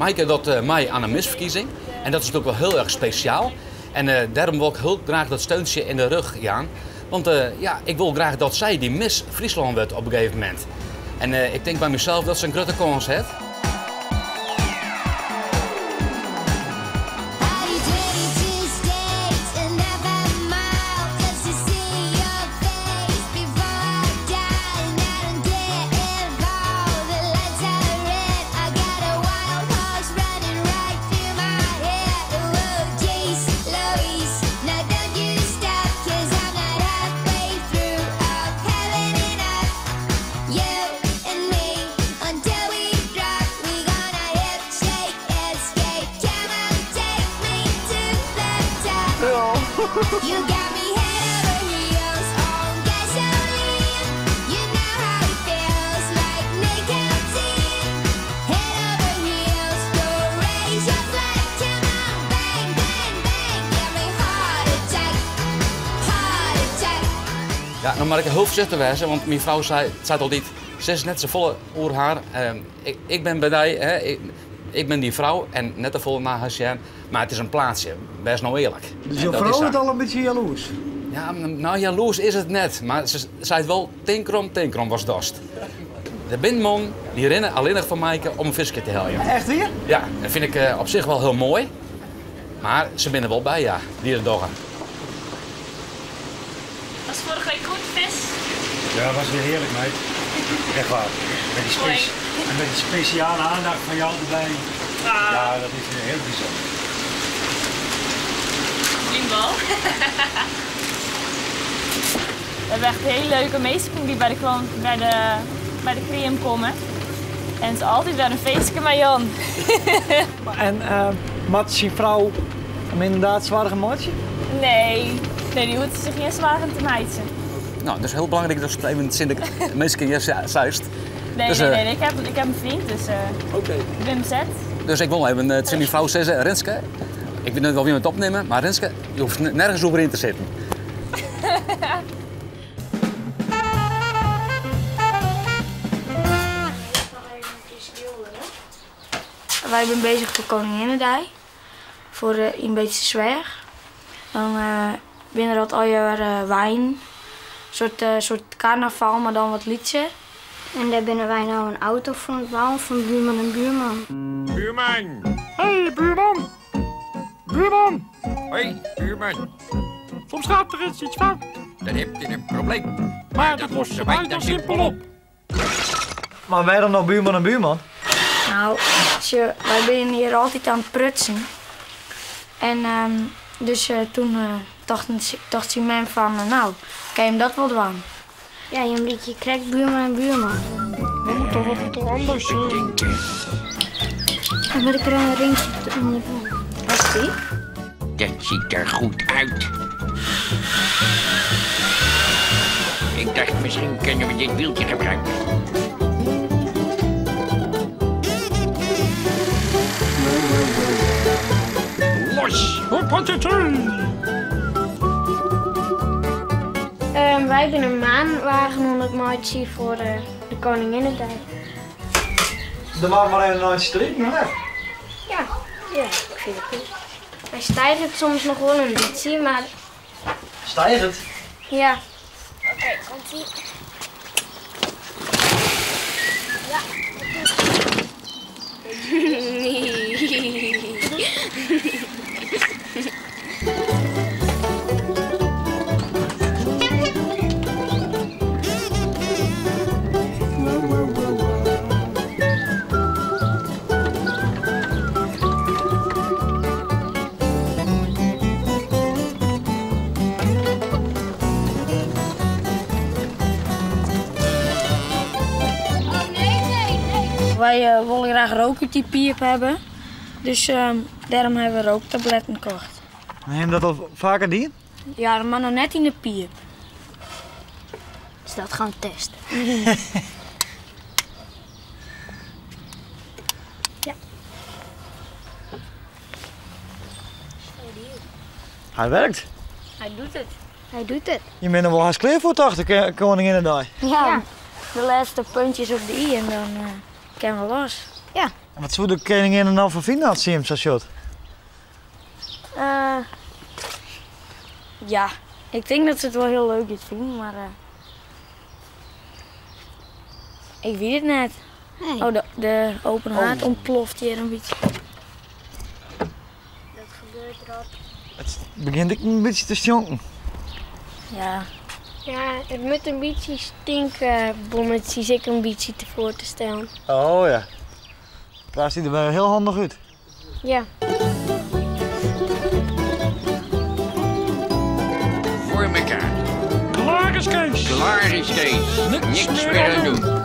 Maaike docht mei aan in missferkiezing en dat is natuerlik wol hiel erch spesjaal. En dêrom wol ik hiel graach dat steuntsje yn de rug jaan. Want ja, ik wol graach dat sy dy Miss Fryslân wurdt op in gegeven momint. En ik tink by mysels dat se in grutte kâns hat. Ja, no moat ik hiel foarsichtich wêze, want myn frou seit altyd, sis net safolle oer har. Ik bin by dy, ik bin dyn frou en net te folle nei har sjen. Mar it is in plaatsje, wês no earlik. Dus jo frou wurdt al in bytsje jaloers? Ja, no jaloers is it net, mar se seit wol, tink derom, tink derom watst dochst. Der binne mannen dy rinne allinnich foar Maaike om in fiske te heljen. Echt wier? Ja, dat fyn ik op sich wol hiel moai. Mar se binne der wol by, ja, dy't it dogge. Was vorige week goed vis? Ja, was weer heerlijk meid. Echt waar. Met die, spe met die speciale aandacht van jou erbij. Ah. Ja, dat is heel bijzonder. Limbal. We hebben echt hele leuke minsken die bij de, bij de, bij de kream komme. En it is altyd wer in feestke mei Jan. En uh, moat syn frou him ynderdaad soargen meitsje? Nee, nee, dy hoecht sich gjin soargen te meitsjen. No, dat is hiel belangryk dat it even tsjin de minsken hjir seist. Nee, Dus, nee, eh, nee, ik heb in freon, dus eh, Oké. ik bin bezet. Dus ik wol even tsjin myn frou sizze, Rinske, ik wit net oft wy it opnimme, mar Rinske, je hoecht nergens oer yn te sitten. Wy binne bezich foar Koninginnedei, foar yn Beetstersweach. Dan binne der dat allegear weinen, soart soart karnaval, mar dan wat lytser. En dêr binne wy no in auto foar oan it bouwen fan buurman en buurman. Buurman! Hey buurman! Buurman! Hoi, buurman. Soms gaat er eens iets fout. Dan heb je een probleem. Maar dat lossen wij dan simpel op. Mar wêrom no buurman en buurman? No, sjoch, wy binne hjir altyd oan it prutsen. En dus toen tocht syn mem fan, no, kin jim dat wol dwaan. Ja, jim lykje krekt buurman en buurman. We moeten wat anders betinke. Dan moat ik der in rinkje ûnder dwaan. Was die? Dat ziet er goed uit. Ik dacht, misschien kunnen we dit wieltje gebruiken. Los! Hoppatee! Wy binne in maanwagen oan it meitsjen foar de Koninginnedei. Der moat mar even in eintsje te riden, of net? Ja, ja, ik fyn it goed. Hy stigeret soms noch wol in bytsje, mar. Stigeret? Ja. Oké, komt ie. Ja. Wy wolle graach rook út dy piip hawwe, dus dêrom hawwe we rooktabletten kocht. Ha jim dat al faker dien? Ja, mar noch net yn de piip. Dus dat gaan we testen. ja. Hy werkt. Hy doet it. Hy doet it. Je binne wol hast klear foar tocht, de Koninginnedag. Ja, de lêste puntjes op de i en dan uh, kinne we los. Ja. En wat soe de keninginne der no fan fine as sy him sa sjocht? Eh, ja, ik tink dat se it wol hiel leuk giet finen, mar eh, ik wit it net. Oh, de, de open haard ontploft hjir in bytsje. Dat gebeurt erop. It begjint ek in bytsje te stjonken. Ja. Ja, it moat in bytsje stinke, bommetsjes ek in bytsje tefoar te stellen. Oh ja. Daar ziet er wel heel handig uit. Ja. Voor mekaar. Klaar is Kees. Klaar is Kees. Niks Niks meer meer aan aan doen. doen.